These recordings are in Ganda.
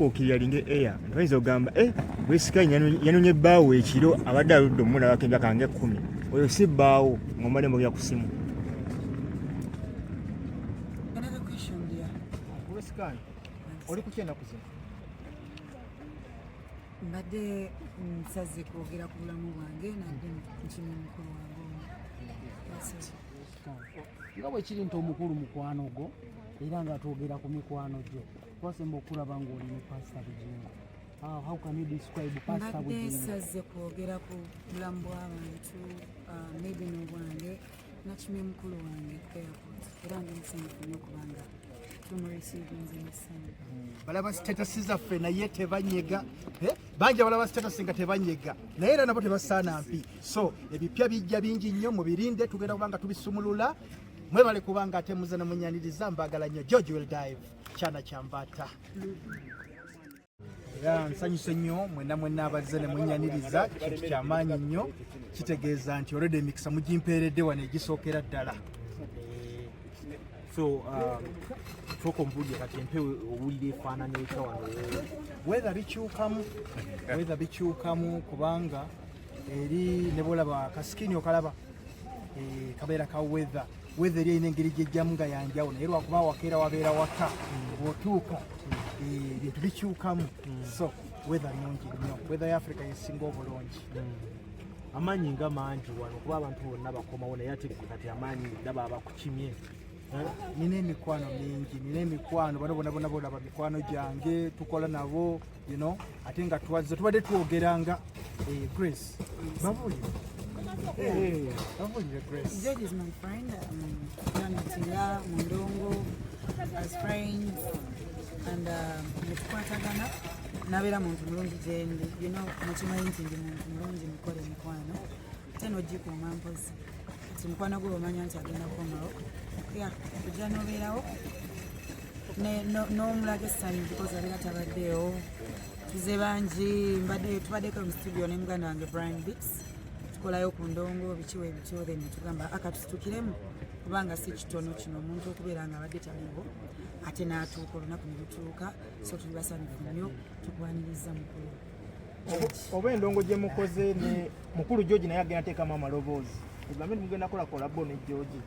Asooka okiryalinga air nti bayinza okugamba e bwesika yanonye bbaawo ekiro, abadde aludde omulabako emyaka nga 10. Oyo si bbaawo ng'ombadde mbogera ku simu. Another question, dear. Olwesikani oli kuki ennaku zino? Mbadde nsaze kwogera ku bulamu bwange, nadde nkimye mukulu wange ono. That's it. Nga bwe kiri nti omukulu mukwano gwo, era nga twogera ku mikwano gyo, twasemba okulaba ng'oli ne Pasita Bugingo. How can you describe Pastor Mbadde Bugingo? Sazze kwogera ku bulamu bw'abantu, maybe n'obwange. Nakimye mukulu wange ku airport era ndi musanyufu nnyo kubanga tumureceivinze nessanyu. Balaba status zaffe naye tebanyega. Eh, bangi abalaba status nga tebanyega, naye era nabo tebasaana mpi. So ebipya bijja bingi nnyo, mubirinde, tugenda kubanga tubisumulula. Mwebale kubanga ate muze ne munyaniriza. Mbagala nnyo. George will dive kyana kyambata, era nsanyuse nnyo mwenna mwenna abazze ne munyaniriza. Kintu kyamaanyi nnyo, kitegeeza nti olwedde emikisa mugimpeeredde wano egisookera ddala. So sooka ombuulire kati empewo owulira efaanana etya wano? Weather bikyukamu, weather bikyukamu, kubanga eri ne bwolaba kasikini okalaba, kabeera ka weather. Weather eri erina engeri gyejjamu nga yanjawulo, naye lwakuba wakeera wabeera waka, bw'otuuka ebintu bikyukamu. So weather nungi nnyo, weather ya Africa yesinga obulungi. Amaanyi nga mangi wano kuba abantu bonna bakomawo, naye ate gwe kati amaanyi ndaba abakukimye. Nina emikwano mingi, nina emikwano. Bano bona bona bolaba mikwano gyange, tukola nabo, ate nga twazze tubadde twogeranga. Grace, babuulire. Babuulire, Grace. George is my friend. Twameetinga mu ndongo as friends and netukwatagana, nabeera muntu mulungi gyendi. Mukimanyi nti ndi muntu mulungi, mukola emikwano ate n'ogikuuma mpozi nti mukwano gwe bwomanya nti agenda kukomawo ya ojja n'obeerawo n'omulaga essanyu because abeera tabaddeewo. Tuze bangi, mbadde tubaddeko mu studio ne muganda wange Brian Bix, tukolayo ku ndongo bikiwa ebityo, then netugamba akatusitukiremu kubanga si kitono kino omuntu okubeera nga abadde taliiwo ate n'atuuka olunaku ne lutuuka. So tuli basanyufu nnyo, tukwaniriza mukulu. Oba endongo gye mukoze ne mukulu George naye agenda teekamu amaloboozi, tugambe nti mugenda kola collabo ne George?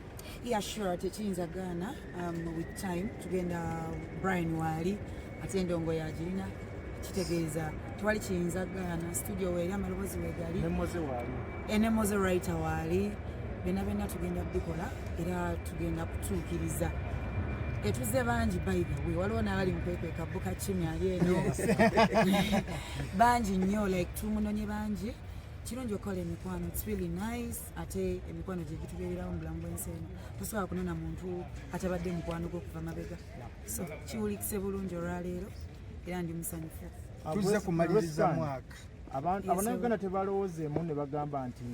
Yeah, sure, tekiyinza gaana. With time tugenda, Brian waali ate endongo yagirina, kitegeeza tewali kiyinza gaana. Studio weeri, amaloboozi wegali. Ne Moze waali. Ne Moze writer waali, byonna byonna tugenda bikola era tugenda kutuukiriza. Etuze bangi, by the way, waliwo n'abali mukwekweka buka kimi ali eno, bangi nnyo, like tumunonye bangi. Kirungi okukola emikwano, it's really nice, ate emikwano gye gitubeererawo mu bulamu bw'ensi eno. Tosobola kunona muntu atabadde mukwano gwo kuva mabega, so kiwulikise bulungi olwaleero era ndi musanyufu. Tuzze kumaliriza mwaka. Abantu Abannayuganda tebalowoozeemu ne bagamba nti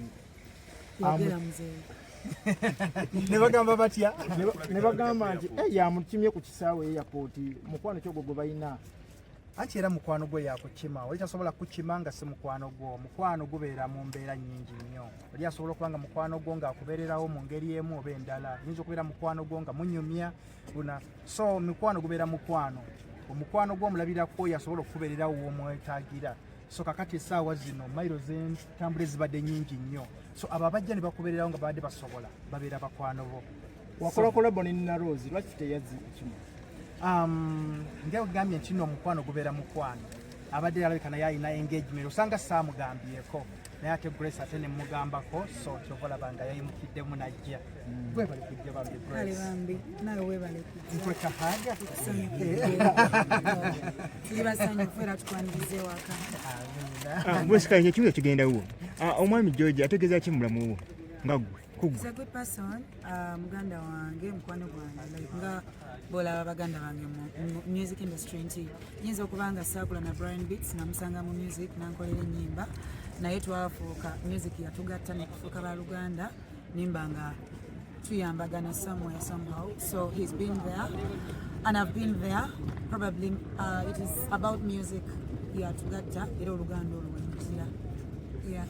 Yogera, muzeeyi. Ne bagamba batya? Ne bagamba nti "Eh, yamukimye ku kisaawe airport, mukwano kyogwo gwe balina." Anti era mukwano gwe yakukima, oli tasobola kukima nga si mukwano gwo. Omukwano gubeera mu mbeera nnyingi nnyo. Oli asobola okuba nga mukwano gwo ng'akubeererawo mu ngeri emu oba endala, yinza okubeera mukwano gwo nga munyumya buna. So mikwano gubeera mukwano, omukwano gwo omulabirako oyo asobola okukubeererawo w'omwetaagira. So kakati essaawa zino mayiro z'entambula ezibadde nnyingi nnyo, so abo abajja ne bakubeererawo nga babadde basobola babeera bakwano bo. Wakola collabo ne Nina Rose, lwaki teyazze kimu? Nga ogambye nti nno omukwano gubeera mukwano, abadde alabika naye alina engagement, osanga saamugambyeko, naye ate Grace ate nemugambako, so kyova olaba nga yayimukiddemu najja. Gwebali kujja bambi. Kale. Grace. Bambi naawe weebale kujja. Nkwekahaga. Tuli basanyufu era tukwaniriza ewaka. Bwesika ekibuzo kigendawo. Omwami George ategeeza ki mu bulamu bwo nga ggwe kuggwe? He's a good person, muganda wange, mukwano gwange, like nga bolaba baganda bange mu music industry nti nyinza okuba nga saakula na Brian Beats, namusanga mu music nankolera ennyimba, naye twafuuka, music yatugatta nekufuuka baluganda, nimba nga tuyambagana somewhere somehow. So he's been there and I've been there. Probably it is about music yatugatta era oluganda olwo wemukira, yeah.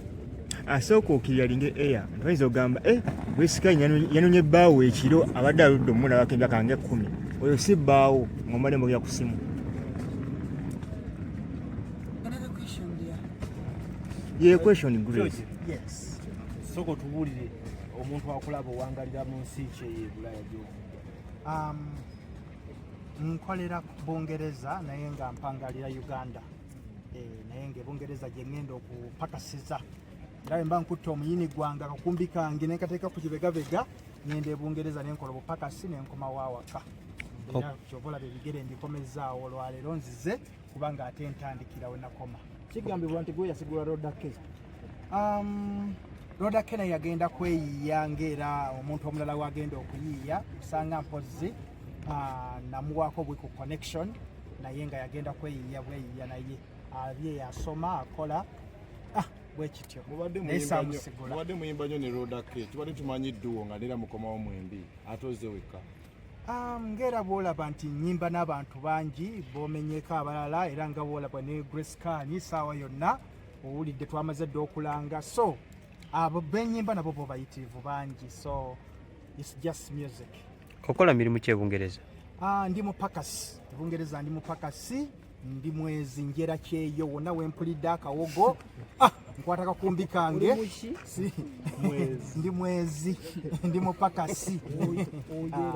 Asooka okiryalinga air nti bayinza okugamba e bwesika yanonye bbaawo ekiro, abadde aludde omulabako emyaka nga 10. Oyo si bbaawo ng'ombadde mbogera ku simu. Ye question, Grace. Yes. Sooka otubuulire omuntu akulaba, owangalira mu nsi ki eyo ebulaaya gy'ovudde? Nkolera Bungereza naye nga mpangalira Uganda. Naye nga Bungereza gye ŋŋenda okupakasiza, era bwe mba nkutta omuyini gwange, akakumbi kange ne nkateeka ku kibegabega, ŋŋenda e Bungereza nenkola obupakasi nenkomawo awaka. Era kyova olaba ebigere mbikomezaawo olwaleero, nzize kubanga ate ntandikira we nakoma. Kigambibwa nti gwe yasigula Roda K. Roda Kena yagenda kweyiiya ng'era omuntu omulala wagenda okuyiiya, osanga mpozzi namuwaako bwe ku connection, naye nga yagenda kweyiiya bweyiiya, naye abye yasoma akola bwe kityo. Mubadde Naye muyimba nnyo. saamusigula. Mubadde muyimba nnyo ne Roda K. Tubadde tumanyi duo nga neera mukomawo mwembi, ate ozze wekka. Ng'era bw'olaba nti nnyimba n'abantu bangi b'omenyeko abalala, era nga bw'olaba ne Grace Khan saawa yonna owulidde twamaze dda okulanga, so abo benyimba nabo bo bayitirivu bangi, so it's just music. Okola mirimu ki ebungereza? Ndi mupakasi Ebungereza, ndi mupakasi, ndi mwezi, njera kyeyo wonna wempulidde akawogo, nkwata kakumbi kange. Ndi mwezi, ndi mupakasi.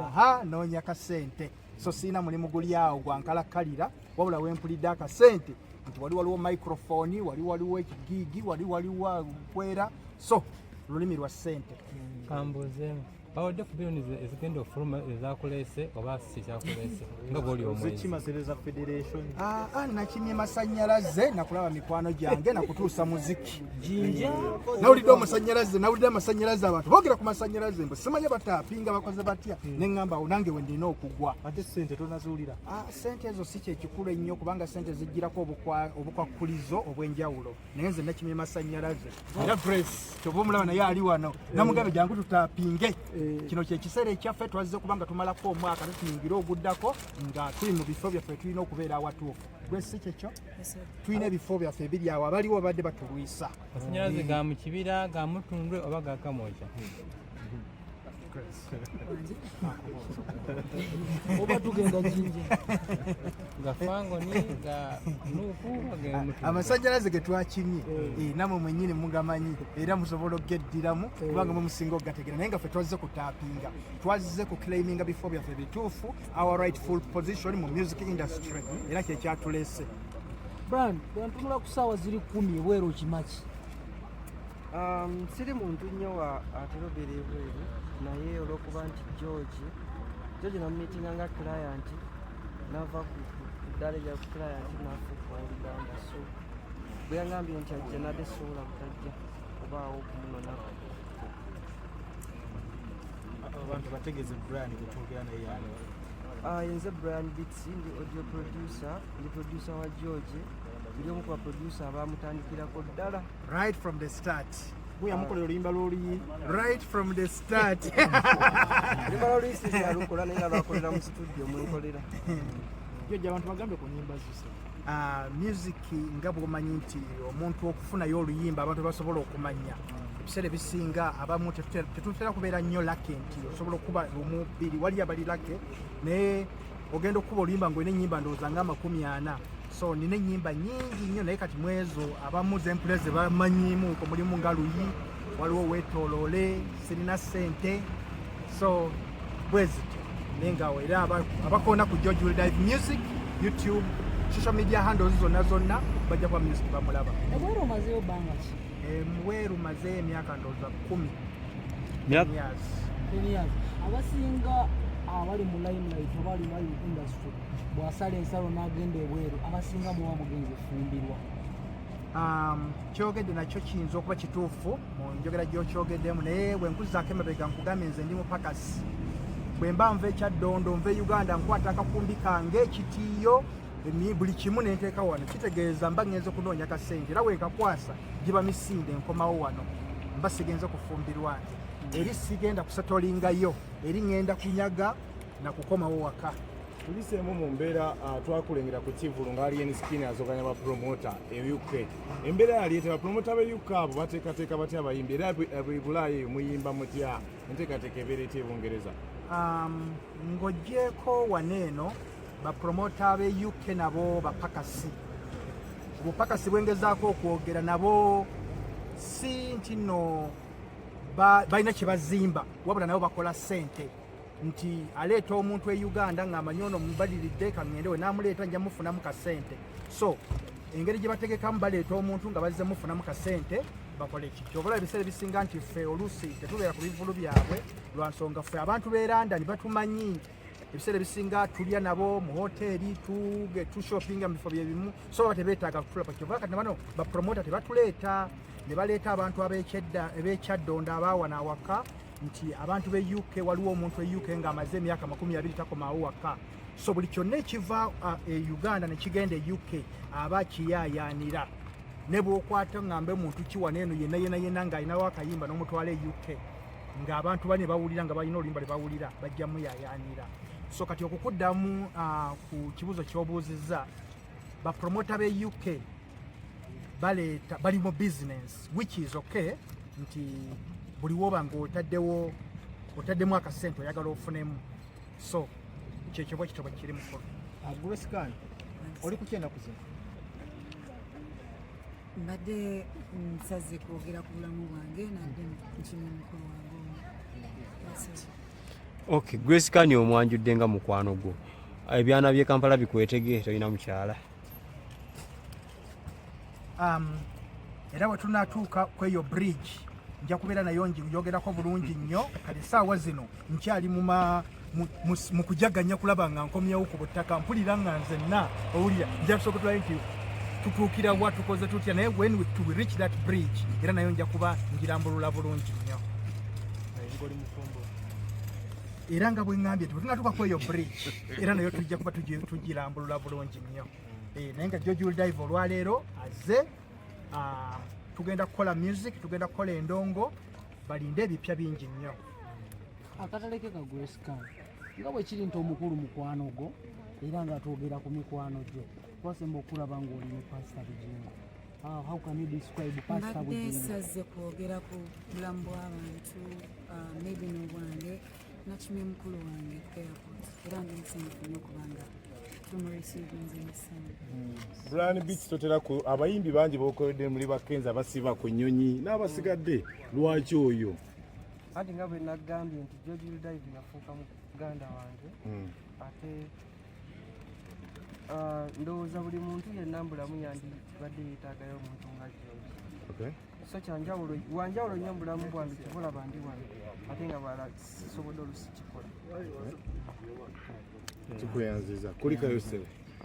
Aha, noonya kasente, so siina mulimu guli awo gwankalakalira, wabula wempulidde akasente nti wali waliwo microphone, wali waliwo ekigiigi, wali waliwo kwera, so lulimi lwa ssente. Kambuuzeemu, bawadde ku biliyoni ezigenda ofuluma ezakuleese oba si kyakuleese nga bwoli omwezi? Kimasereza Federation. Nakimye masanyalaze, nakulaba mikwano gyange, nakutuusa muziki. Nawulidde omusanyalaze, nawulidde amasanyalaze, abantu boogera ku masanyalaze mbu simanya bataapinga bakoze batya, neŋŋamba awo nange we ndina okugwa. Ate sente tonazuulira? Sente ezo si kyekikulu ennyo, kubanga sente zijjirako obukwakkulizo obw'enjawulo, naye nze nakimye masanyalaze. Era Grace kyova omulaba naye ali wano, namugambe jangu tutapinge, kino kyekiseera ekyaffe. Twazze kubanga tumalako omwaka, tutuyingire oguddako nga tuli mu bifo byaffe, tulina okubeera awatuufu. Grace, si kyekyo? Tulina ebifo byaffe ebiri awo, abaliwo babadde batulwisa. Masanyalaze ga mu kibira, ga mutundwe oba ga Kamwokya? Oba tugenda Jinja? Ga Fangoni, ga Nuupu oba ga mutundwe? Amasanyalaze ge twakimye, namwe mwennyini mugamanyi era musobola okugeddiramu kubanga mwe musinga okugategera, naye nga ffe twazze kutaapinga, twazze ku claiminga bifo byaffe bituufu, our rightful position mu music industry, era kyekyatuleese. Brian, bwentunula ku ssaawa ziri 10, ebweru okimaki? Siri muntu nnyo wa atera obeera ebweru, naye olw'okuba nti George namumiitinga nga client, nava ku ddaala erya client nafuuka oluganda, so bwe yangambye nti ajja, nadde sobola butajja kubaawo okumunonako. Abantu bategeeze Brian gwetwogera naye yani. Nze Brian Bits, ndi audio producer, ndi producer wa George, ndi omu ku baproducer abamutandikirako ddala. Right from the start. Gwe yamukolera oluyimba lw'oluyi. Right from the start. Oluyimba lw'oluyi yalukola, naye nga lwakolera mu studio mwenkolera. Jojja, abantu bagambe ku nyimba zise. Music nga bw'omanyi nti omuntu okufunayo oluyimba abantu basobola okumanya, ebiseera ebisinga abamu tetutera kubeera nnyo lucky nti osobola okuba lumu bbiri, wali abali lucky, naye ogenda okukuba oluyimba ng'olina ennyimba ndowooza nga 40, so nina ennyimba nnyingi nnyo, naye kati mwezo abamu zempulira ze bamanyiimu ko mulimu nga Luyi, waliwo Weetooloole, Sirina Ssente, so bwe zityo. Naye nga era abakoona ku George Will Dive Music, YouTube, social media handles zonna zonna, bajja kuba music bamulaba. Ebweru omazeeyo bbanga ki? Ebweru mazeeyo emyaka ndowooza 10. Myaka? Years. 10 years. Abasinga abali mu limelight oba ali mu industry, bw'asala ensalo n'agenda ebweru, abasinga muba mugenzi fumbirwa. Kyogedde nakyo kiyinza okuba kituufu mu njogera gy'okyogeddemu, naye bwe nkuzaako emabega nkugambye nze ndi mupakasi. Bwe mba nva ekyaddondo, nva e Uganda, nkwata akakumbi kange, ekitiiyo, buli kimu nenteeka wano, kitegeeza mba ngenze kunoonya kasente, era wenkakwasa giba misinde nkomawo wano, mba sigenze kufumbirwa nze eri, sigenda kusetolingayo eri, ŋŋenda kunyaga nakukomawo waka. Tuliseemu mu mbeera, twakulengera ku kivulu nga Alien Skin azoganya bapromota e UK. Embeera yali ete bapromota be UK abo bateekateeka batya abayimbi, era e Bulaaya eyo muyimba mutya? Enteekateeka ebeera etya e Bungereza? Ng'oggyeeko wano eno, bapromota b'e UK nabo bapakasi, obupakasi bwengezaako okwogera nabo. Si nti nno balina kye bazimba, wabula nabo bakola ssente nti aleeta omuntu e Uganda ng'amanyi ono mubaliridde, kaŋŋende we naamuleeta nja mufunamu kasente. So engeri gye bategekamu, baleeta omuntu nga bazze mufunamu kasente, bakole ki. Kyova ebiseera ebisinga nti ffe oluusi tetubeera ku bivulu byabwe lwa nsonga ffe abantu b'e London batumanyi. Ebiseera ebisinga tulya nabo mu hoteeri, tushoppinga mu bifo byebimu, so baba tebeetaaga kutulaba. Kyova kati bano bapromota tebatuleeta, ne baleeta abantu ab'ekyaddondo abaawana awaka, nti abantu b'e UK, waliwo omuntu e UK ng'amaze emyaka 20 takomaawo waka. So buli kyonna ekiva e Uganda ne kigenda e UK aba kiyaayaanira. Ne bw'okwata ŋŋambe muntu kiwana eno yenna yenna yenna ng'alinawo akayimba n'omutwala e UK, ng'abantu bane bawulira nga balina oluyimba lwe bawulira, bajja muyaayaanira. So kati okukuddamu ku kibuuzo ky'obuuzizza, bapromota b'e UK baleeta, bali mu business, which is okay, nti buli woba ng'otaddewo, otaddemu akasente, oyagala ofunemu. So kyekyo bwe kityo bwe kiri, mukulu. Grace Khan, oli ku kyenaku zino? Mbadde nsaze kwogera ku bulamu bwange, nadde nkimye mukulu wange ono. That's it. Okay, Grace Khan, omwanjudde nga mukwano gwo. Ebyana by'e Kampala bikwetege? Tolina mukyala? Era bwe tunaatuuka ku eyo bridge nja kubeera nayo njogerako bulungi nnyo. Kati essaawa zino nkyali mu kujaganya kulaba nga nkomyewo ku butaka. Mpulira nga nzenna owulira nja kusooka tulabe nti tutuukira wa, tukoze tutya, naye when we reach that bridge era nayo nja kuba ngirambulula bulungi nnyo. Ngoli mufumbo? Era nga bwe ŋŋambye nti bwe tunatuuka ku eyo bridge era nayo tujja kuba tugirambulula bulungi nnyo. Naye nga George Will Dive olwaleero azze, tugenda kukola music, tugenda kukola endongo, balinde ebipya bingi nnyo. Akataleke ka Grace Khan, nga bwe kiri nti omukulu mukwano gwo era nga twogera ku mikwano gyo, twasemba okulaba ng'oli ne Pasita Bugingo. How can you describe Pastor Mbadde Bugingo? sazze kwogera ku bulamu bw'abantu, maybe n'obwange. Nakimye mukulu wange ku airport era ndi musanyufu nnyo kubanga tumureceivinze nessanyu. Brian Beats, totera ku abayimbi bangi bokoledde muli bakenza basiba ku nnyonyi n'abasigadde, lwaki oyo? Anti nga bwe nagambye nti George Dive yafuuka muganda wange, ate ndowooza buli muntu yenna mu bulamu yandibadde yeetaagayo omuntu nga George. So kyanjawulo, wanjawulo nnyo mu bulamu bwange. Kibulaba ndi wano ate nga bwala sisobodde olusi kikola. Tukuyanziza, kulikayo ssebe.